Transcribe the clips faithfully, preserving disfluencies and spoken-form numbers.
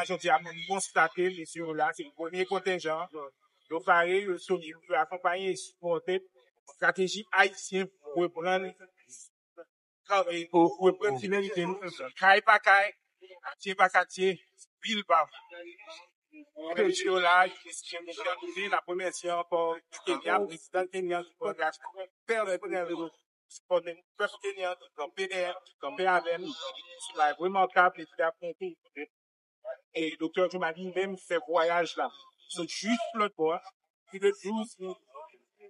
Jodi a, nou konstate, mesye yo la, se premye kontenjan. Yo pare, yo solid, yo akonpaye, sipòte. Estrateji ayisyen pou reprann, pou reprann fidelite nou, kay pa kay, katye pa katye, vil pa vil. Mesye yo la, yo deside konfyans, n ap remèsye ankò Kenya, prezidan Kenya, ki pran pèl pou nou sipòte nou, pèp Kenya ki kanpe dèyè, ki kanpe avè nou. Travay remakab, mesye ap monte. E Doktè Jomali li menm fè vwayaj la. Se jis lòt bò a, ki de douz mil.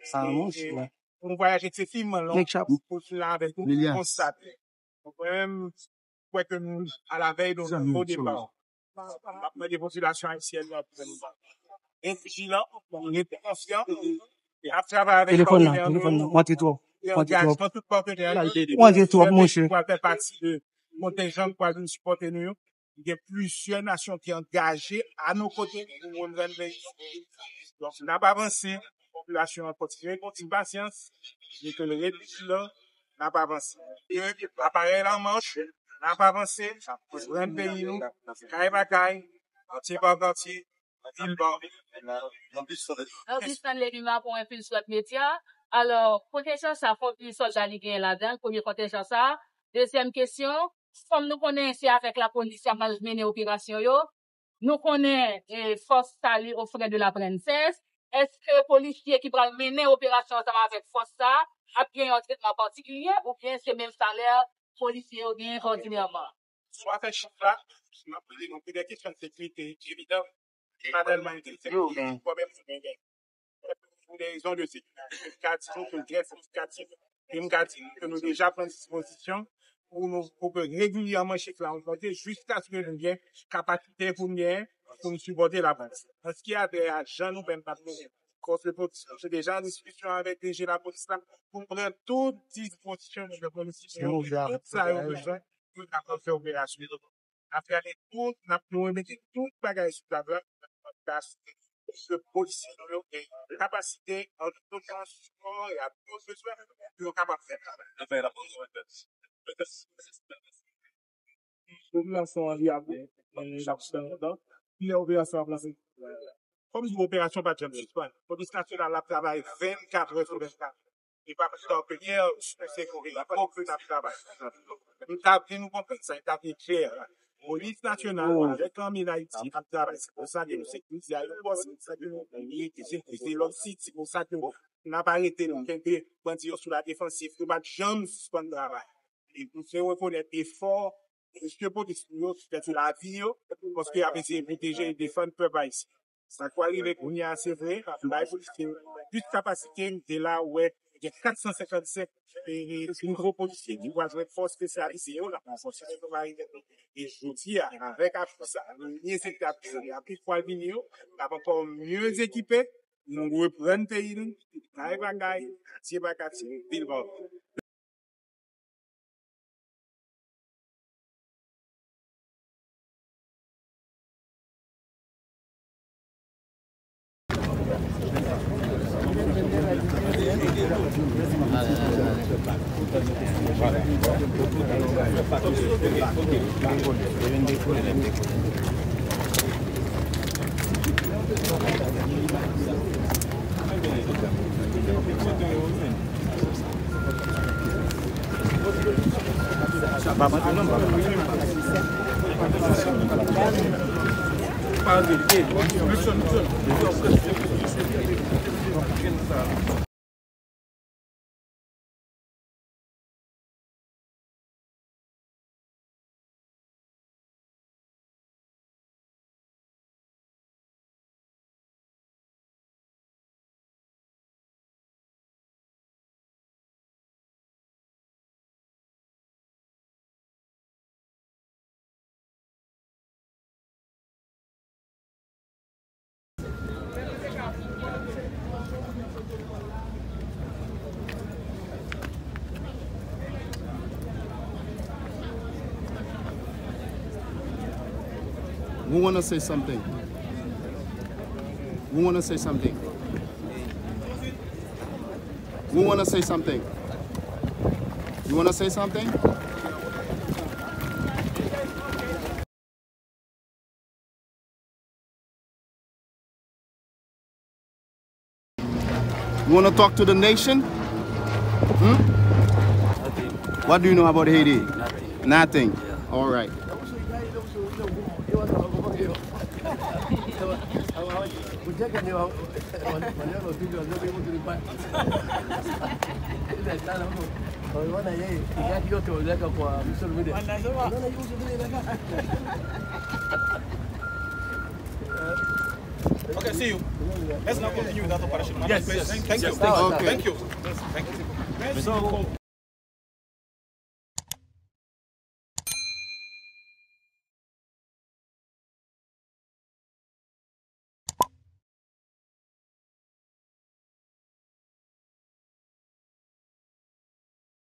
Sa e, monchè, e, yon vwayaj eksesivman long pou vin la avèk nou, pou konstate. Mwen menm, kwè ke nou a la vèy de yon nouvo depa. M ap mande popilasyon ayisyèn nan pou nou ret vijilan, ret konfyan, e ap travay avèk telefòn nan, patnè telefòn nou nan, montre twòp, e montre twòp, angajman tout patnè yo, montre twòp, monchè, ki pral fè pati de kontenjan ki pral vin sipòte nou yo. Gen plizyè nasyon ki angaje a nos côtés pou reprann peyi. Donk, n ap avanse, popilasyon an kontinye gen ti pasyans, di ke l ret vijilan, n ap avanse. Aparèy la an mach, n ap avanse, reprann peyi nou, kay pa kay, katye pa katye, vil pa vil. Nan Stanley Lima pou Infiltrate Media. Alò, kontenjan sa, konbyen sòlda li genyen ladan l, premye kontenjan sa. Dezyèm kesyon, kòm nou konnen se avèk lapolis y ap al mennen operasyon yo, nou konnen, e, fòs sa li aux frais de la princesse. Èske polisye ki pral mennen operasyon ansanm avèk fòs sa ap gen yon tretman patikilye oubyen se menm salè polisye yo genyen òdinèman? Si w ap fè chif la, m ap rele nou pou de kesyon de sekirite evidan, pa tèlman enterese, pwoblèm sou teren. Pou de rezon de sekirite, m ka di nou ke l trè siyifikatif. E m ka di nou ke nou deja pran dispozisyon pou nou, pou ke regilyèman chif la ogmante jiskaske nou gen kapasite pou n gen, pou n sipòte lapolis. An se ki a trè a jan nou menm n ap mennen fòs de pwodiksyon, nou te deja an diskisyon avèk D G lapolis la pou n pran tout dispozisyon nou gen pou nou sipòte tout sa yo bezwen pou n kapab fè operasyon yo. N ap gade tout, n ap, nou remete tout bagay sou tab la, pou ke polisye nou yo gen kapasite, an tout tan, sipò e a tout bezwen, pou yo kapab fè travay. Popilasyon an li ap, e, l ap fè lontan. Kilè operasyon ap lanse? Kòm di operasyon pa t janm sispann. Polis nasyonal ap travay vennkatrè sou vennkat. E pa pli ta ke yè, se kòk ke n ap travay. M ta vle nou konprann sa, m ta vle klè. Polis nasyonal avèk lame Dayiti ap travay. Se pou sa ke nou sekirize ayewopò, se pou sa ke nou rete sekirize lòt sit, se pou sa ke n ap arete, nou kenbe bandi yo sou la defansiv, nou pa t janm sispann travay. E nou fè rekonèt efò mesye polis nou yo, ki pèdi lavi yo, paske y ap eseye pwoteje e defann pèp ayisyen. Sa k pral rive kounye a, se vre, m bay polisye yo plis kapasite, m te la, w wè, gen kat san senkannsenk, e, e, nouvo polisye ki pral jwenn fòs espesyalize yo, n ap ranfòse nouvo marine. E jodi a, avèk apui sa, nou ni enspektè apui sa, e apui k pral vini yo, n ap ankò mye ekipe, nou reprann peyi nou, kay pa kay, katye pa katye, vil pa vil. Who wanna say something? Who wanna say something? Who wanna say something? You wanna say something? You wanna talk to the nation? Hmm? What do you know about Haiti? Nothing. Nothing. All right. Okay, see you. Let's now continue with that operation. Yes, yes. Thank you. Thank you. Thank you. Thank you.